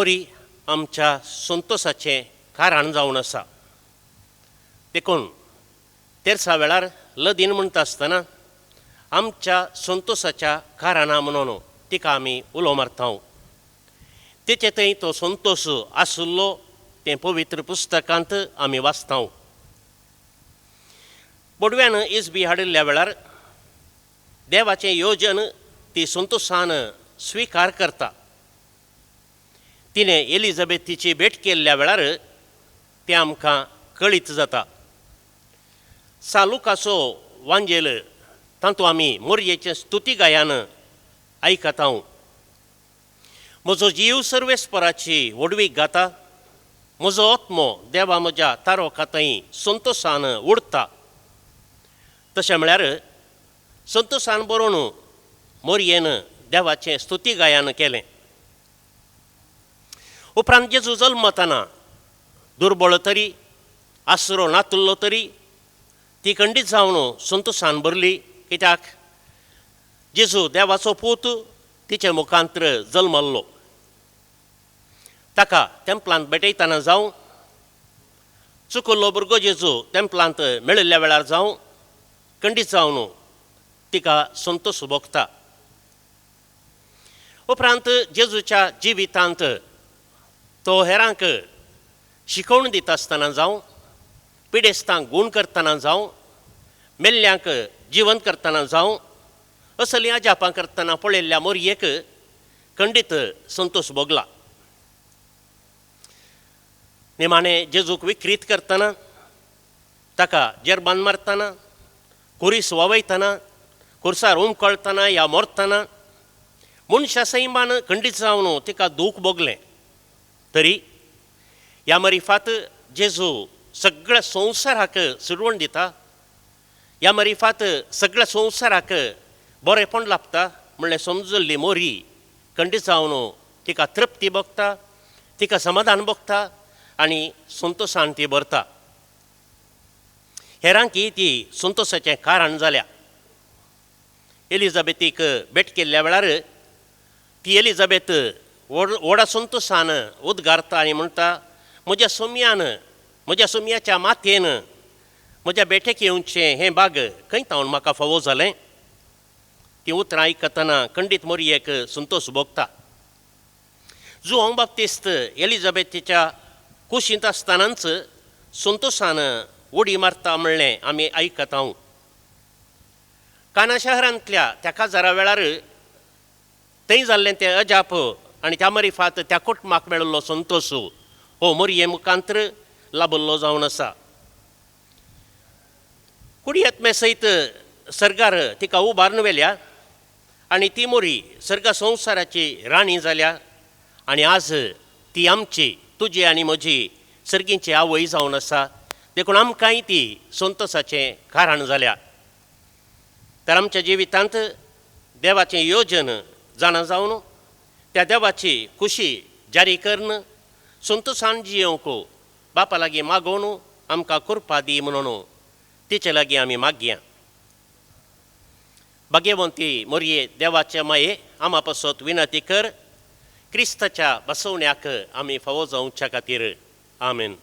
मोरी आमच्या संतोसाचें कारण जावन आसा. देखून तेरसा वेळार लदीन म्हणटा आसतना आमच्या संतोसाच्या कारणां म्हणून तिका आमी उलो मारता. तेचे थंय तो संतोस आशिल्लो तें पवित्र पुस्तकांत आमी वाचता. बोडव्यान इजबी हाडिल्ल्या वेळार देवाचें योजन ती संतोसान स्विकार करता. तिणें एलिझाबेथीची भेट केल्ल्या वेळार तें आमकां कळीत जाता. सालुकाचो वांजेल तातूंत आमी मोरयेचें स्तुती गायन आयकता. म्हजो जीव सर्वेस्पराची व्हडवीक गाता, म्हजो आत्मो देवा म्हज्या तारोका थंय संतोसान उडता. तशें म्हळ्यार संतोसान बरोवन मोरयेन देवाचें स्तुती गायन केलें. उपरांत जेजू जल्मतना दुर्बळ तरी आसरो नातुल्लो तरी ती खंडीत जावन संतोसान भरली, कित्याक जेजू देवाचो पूत तिचे मुखांत्र जल्मल्लो. ताका तेंपलांत भेटयतना जावं, चुकल्लो भुरगो जेजू तेंपलांत मेळिल्ल्या वेळार जावं, खंडीत जावन तिका संतोश भोगता. उपरांत जेजूच्या जिवितांत तो हेरांक शिकोवण दिता आसतना जावं, पिडेस्तांक गूण करतना जावं, मेल्ल्यांक जिवंत करतना जावं, असलीं अजापां करतना पळयल्ल्या मोरयेक खंडीत संतोश भोगला. निमाणें जेजूक विक्रीत करतना, ताका जेरबान मारतना, कुरीस वावयतना, कुर्सार उमकळतना या मरतना मनशा सैमान खंडीत जावन तिका दूख भोगलें तरी ह्या मरिफात जेजू सगळ्या संवसाराक सुरवण दिता. ह्या मरिफात सगळ्या संवसाराक बरेंपण लाभता म्हणलें समजल्ली मोरी खंडीत जावन तिका तृप्ती भोगता, तिका समाधान भोगता आनी संतोसान ती भरता. हेरांकी ती संतोसाचें कारण जाल्या. एलिझाबेथीक भेट केल्ल्या वेळार ती एलिझाबेथ व्हडा संतोसान उद्गारता आनी म्हणटा, म्हज्या सोम्यान, म्हज्या सोम्याच्या मातयेन म्हज्या भेटेक येवचें हें बाग खंय तावन म्हाका फावो जालें. ती उतरां आयकतना खंडीत मोरयेक संतोश भोगता. जुआंव बाप्तिस्त एलिझाबेथीच्या कुशींत आसतनाच संतोसान उडी मारता म्हणलें आमी आयकता. काना शहरांतल्या त्या काजारा वेळार थंय जाल्लें तें अजाप आनी त्या मरिफात त्या कुटुंबाक मेळिल्लो संतोश हो मोरये मुखांत्र लाभिल्लो जावन आसा. कुडियत्मे सयत सर्गार तिका उबारून व्हेल्या आनी ती मोरी सर्गा संवसाराची राणी जाल्या आनी आज ती आमची, तुजी आनी म्हजी सर्गींची आवय जावन आसा. देखून आमकांय ती संतोसाचें कारण जाल्या. तर आमच्या जिवितांत देवाचें योजन जाणा जावन त्या देवाची खुशी जारी करून संतोसान जियोवंक बापा लागीं मागोवन आमकां कृपा दी म्हणून तिचे लागीं आमी मागया. भाग्यवंती मोरये देवाचे माये आमा पासत विनंती कर, क्रिस्ताच्या बसवण्याक आमी फावो जावच्या खातीर. आमेन.